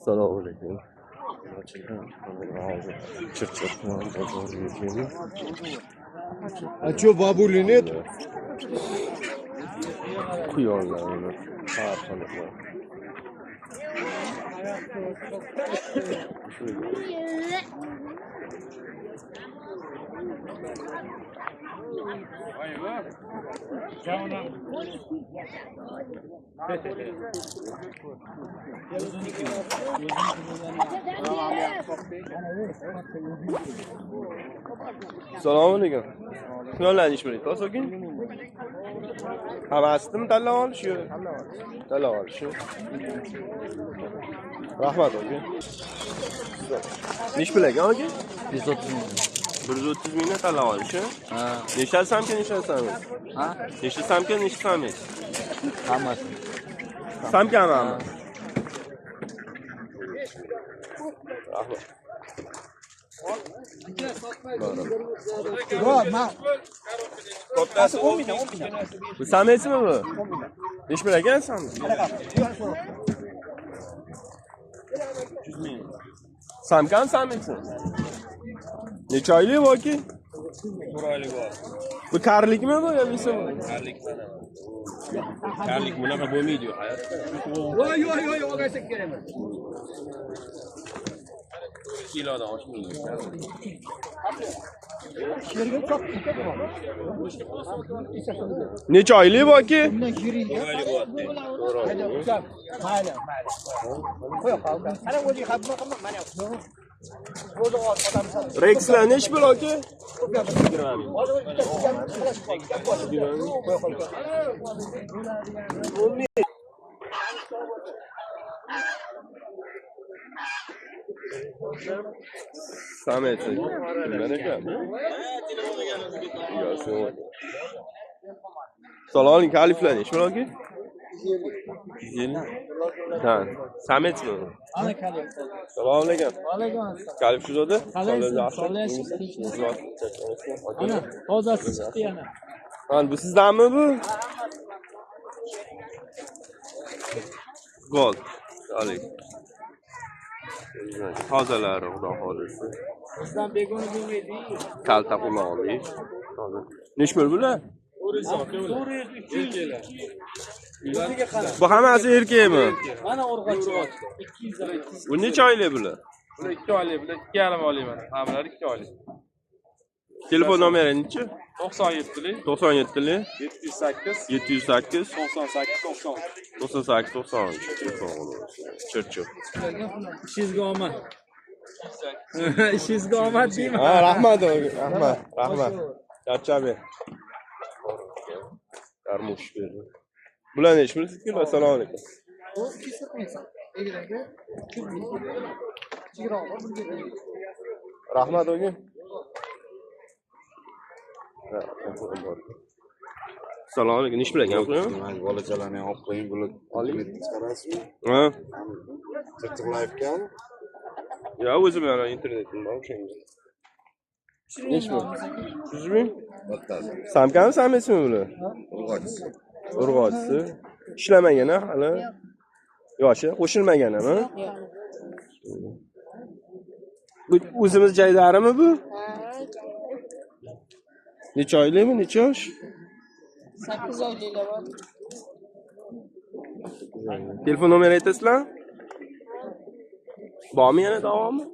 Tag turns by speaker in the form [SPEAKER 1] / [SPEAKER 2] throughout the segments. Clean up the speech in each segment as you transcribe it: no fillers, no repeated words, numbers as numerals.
[SPEAKER 1] Assalomu alaykum. Hozir Chirchiq tuman bozoriga keldik.
[SPEAKER 2] А чё, бабули нет?
[SPEAKER 1] Quyonlarni har xil bor. Assalomu alaykum. Quyonlarni ish bilan to'g'ri? Hammasini tanlab olish yo? Tanlab olish. Rahmat aka. Nechi pul ekan aka?
[SPEAKER 3] 130 ming.
[SPEAKER 1] 130 mingdan tanlab olish.
[SPEAKER 3] Ha.
[SPEAKER 1] Nechta samka, nechta samka?
[SPEAKER 3] Ha?
[SPEAKER 1] Nechta samka, nechta samka?
[SPEAKER 3] Hammasi.
[SPEAKER 1] Samkami hamma? Rahmat.
[SPEAKER 2] Yo'q, men
[SPEAKER 1] Kattasi 10 ming, 10 ming. Bu sametsmi bu? Nechi pul ekan samets? 100 ming. Samkami sametsmi? Necha oylik bu aka?
[SPEAKER 4] 4 oylik bor.
[SPEAKER 1] Bu karlikmi bu yo bilsam?
[SPEAKER 4] Karlik mana. Karlik bunaqa bo'lmaydi-yu hayotda.
[SPEAKER 2] Yo'q, yo'q, yo'q, yo'q, olsak kerak emas.
[SPEAKER 4] Kilodan oshmaydi.
[SPEAKER 1] Necha oylik bu aka?
[SPEAKER 2] Bundan kerak. Mayli, mayli. Qo'ya qol. Qara o'zing xabar qilma, mana.
[SPEAKER 1] Rexlar nechi pul aka?
[SPEAKER 4] 20 ming.
[SPEAKER 1] Samet. Kimdan ekan bu? Yo'q. Assalomu alaykum, kaliflar nechi pul aka? 150. Ha, sametmi?
[SPEAKER 3] Ana kalif.
[SPEAKER 1] Assalomu alaykum.
[SPEAKER 3] Alaykum assalom.
[SPEAKER 1] Kalif shuzoda?
[SPEAKER 3] Qalaysiz? Ana, tozasi chiqdi yana.
[SPEAKER 1] Ha, bu sizdanmi bu? Gold. Alaykum. Tozalari xudo xolisi.
[SPEAKER 3] Bizdan begona bo'lmaydi.
[SPEAKER 1] Kalta quloqli. Toza. Nechi pul bular?
[SPEAKER 3] 400, 300.
[SPEAKER 1] Bu hammasi erkakmi?
[SPEAKER 3] Mana urg'ochi. 200.
[SPEAKER 1] Bu necha oylik bular?
[SPEAKER 4] Bular 2 oylik, bular 2,5 oylik mana. Hammalari 2 oylik.
[SPEAKER 1] Telefon nomeri nechi?
[SPEAKER 4] 97lik
[SPEAKER 1] 97lik
[SPEAKER 4] 708
[SPEAKER 1] 708
[SPEAKER 4] 98 90.
[SPEAKER 1] 98 93 telefon qilamiz. Chirchiq.
[SPEAKER 3] Ishingizga omad. Ishingizga omad deyman.
[SPEAKER 1] Ha, rahmat, rahmat, rahmat. Charchamang. Darmush berdi. Bular nechi pul sizga? Assalomu alaykum.
[SPEAKER 2] Bu 240 ming so'm. Egidagi 200 ming. Kichikrog'i bunga.
[SPEAKER 1] Rahmat aka. Assalomu alaykum. Nechi pul ekan bular?
[SPEAKER 5] Bolachalarni ham olib qo'ying, bular internetga chiqarasizmi?
[SPEAKER 1] Ha?
[SPEAKER 5] Chirchiq Life'gami?
[SPEAKER 1] Ya o'zim yana internetim bor o'shanga. Nechi pul? 100 ming?
[SPEAKER 5] Bittasi.
[SPEAKER 1] Samkami, sametsmi bular?
[SPEAKER 5] Urg'ochisi.
[SPEAKER 1] Urg'ochisi. Ishlamagan hali. Yoshi qo'shilmaganmi? Bu o'zimiz jaydarimi bu? Necha oylikmi, necha yosh?
[SPEAKER 6] 8 oyliklar bor.
[SPEAKER 1] Telefon nomeri aytasizlar? Bormi yana davomi?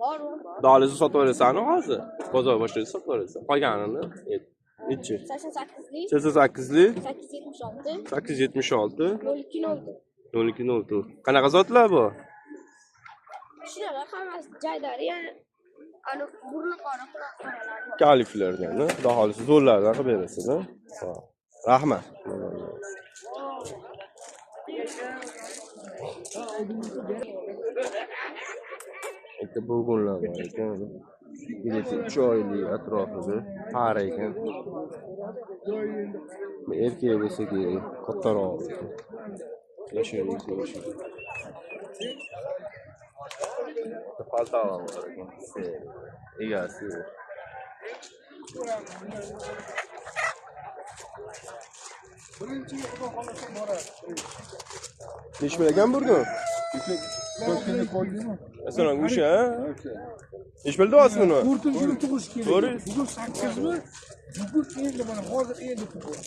[SPEAKER 6] Bor.
[SPEAKER 1] Dolisi sotib olasan hozir. Bozor boshida sotib olasan. Qolganini nechi?
[SPEAKER 6] 88lik
[SPEAKER 1] 88lik
[SPEAKER 6] 876
[SPEAKER 1] 876
[SPEAKER 6] 0204.
[SPEAKER 1] 0204. Qanaqa zotlar bu?
[SPEAKER 6] Shunaqa hammasi jaydari, ya'ni ana burni qora, quloq qoralar bor.
[SPEAKER 1] Kaliflardan, xudo xolisi zo'rlardan qilib berasiz, ha? Rahmat. Bitta burgunlar bor ekan. Birisi 3 oylik atrofida qari ekan. Erkak bo'lsa kerak, kattaroq ekan. Yashaylik ko'rishadi. Paltava bor ekan. Egasi yo'q. Nechi pul ekan burgun? Masalan, o'sha, ha? Nechi pul deyapsiz buni?
[SPEAKER 2] 4-kuni tug'ish kerak.
[SPEAKER 1] To'g'ri.
[SPEAKER 2] Bugun 8-mi? Bugun endi mana hozir endi tug'ildi.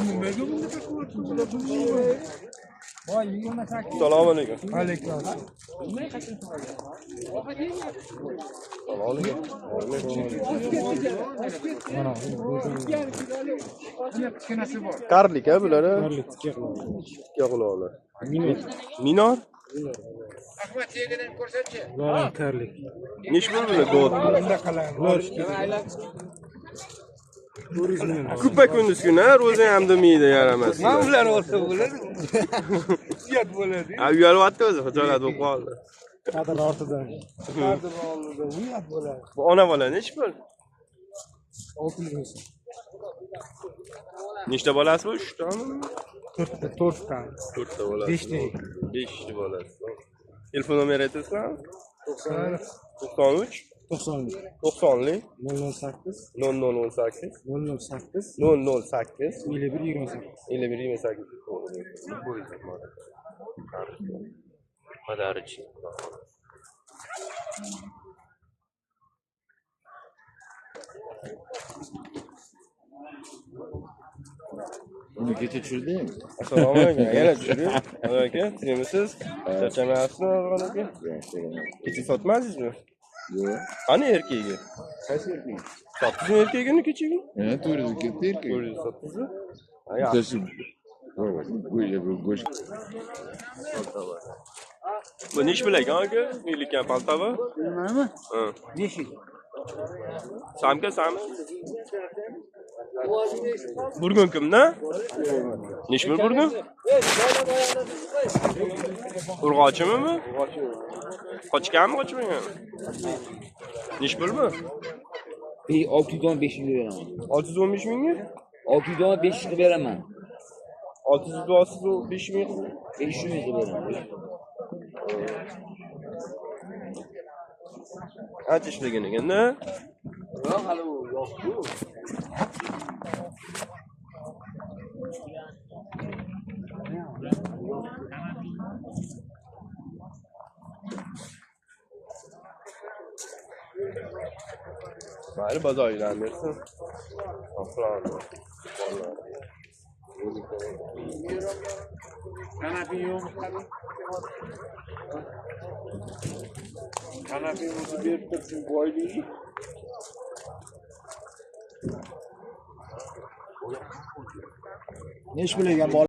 [SPEAKER 2] Nimaga bunaqa qilyapti? Voy, 28.
[SPEAKER 1] Assalomu alaykum.
[SPEAKER 2] Alaykum assalom.
[SPEAKER 1] Assalomu alaykum.
[SPEAKER 2] Mana kichkinasi bor.
[SPEAKER 1] Karlik ha bular? Karlik tikka quloqli. Minor.
[SPEAKER 2] Ahmad tegidan ko'rsatchi.
[SPEAKER 3] Karlik.
[SPEAKER 1] Nechi pul bular go'd?
[SPEAKER 2] Bunda qalang.
[SPEAKER 1] Kupa kunduz kuni, ro'za ham demaydi yaramas.
[SPEAKER 2] Mana ular olsa bo'ladi. Uyat bo'ladi.
[SPEAKER 1] Ha, uyalyapti o'zi, xijolat bo'lib qoldi.
[SPEAKER 3] Qadr ortidan.
[SPEAKER 2] Qadr oldida uyat bo'ladi.
[SPEAKER 1] Bu ona bola nechi pul?
[SPEAKER 3] 600 ming so'm.
[SPEAKER 1] Nechta bolasi bu? 3 tami?
[SPEAKER 3] 4ta, 4 ta.
[SPEAKER 1] 4 ta bolasi.
[SPEAKER 3] 5 ta.
[SPEAKER 1] 5 ta bolasi. Telefon nomeri aytasizmi? 93
[SPEAKER 3] 90
[SPEAKER 1] 90lik
[SPEAKER 3] 008
[SPEAKER 1] 0018
[SPEAKER 3] 008
[SPEAKER 1] 008
[SPEAKER 3] 51 28.
[SPEAKER 1] 51 28. Подарочный.
[SPEAKER 5] Uni kecha tushirdim.
[SPEAKER 1] Assalomu alaykum. Yana tushirdik. Aka, tinchmisiz? Charchamayapsizmi, O'rg'on aka? Kecha sotmadingizmi?
[SPEAKER 5] Yo'q.
[SPEAKER 1] Qani erkagi?
[SPEAKER 5] Qaysi erkak?
[SPEAKER 1] Sotdingizmi erkagini kechagi?
[SPEAKER 5] Ha, 400 ketdi erkak.
[SPEAKER 1] 400 sotdingizmi?
[SPEAKER 5] Bittasi go'sht.
[SPEAKER 1] Bu nechi pul ekan aka? Millikan paltava?
[SPEAKER 2] Nimami?
[SPEAKER 1] Ha.
[SPEAKER 2] 5 yil.
[SPEAKER 1] Samka sami? Burgun kimdan? Nechi pul burgun? Urg'ochimi bu? Qochganmi, qochmaganmi? Nechi pul bu?
[SPEAKER 7] 615 ming beraman.
[SPEAKER 1] 615 mingga?
[SPEAKER 7] 615 ming beraman.
[SPEAKER 1] 605 ming.
[SPEAKER 7] 500 ming beraman.
[SPEAKER 1] Ancha ishlagan ekanda.
[SPEAKER 7] Yo'q, hali u yo'q-ku.
[SPEAKER 1] Mayli, bozor aylanib bersin. Oxirgi.
[SPEAKER 3] Kanaping yo'qmi? Kanaping bo'lsa berib tursin boyligi.
[SPEAKER 2] Nechi pul ekan bola?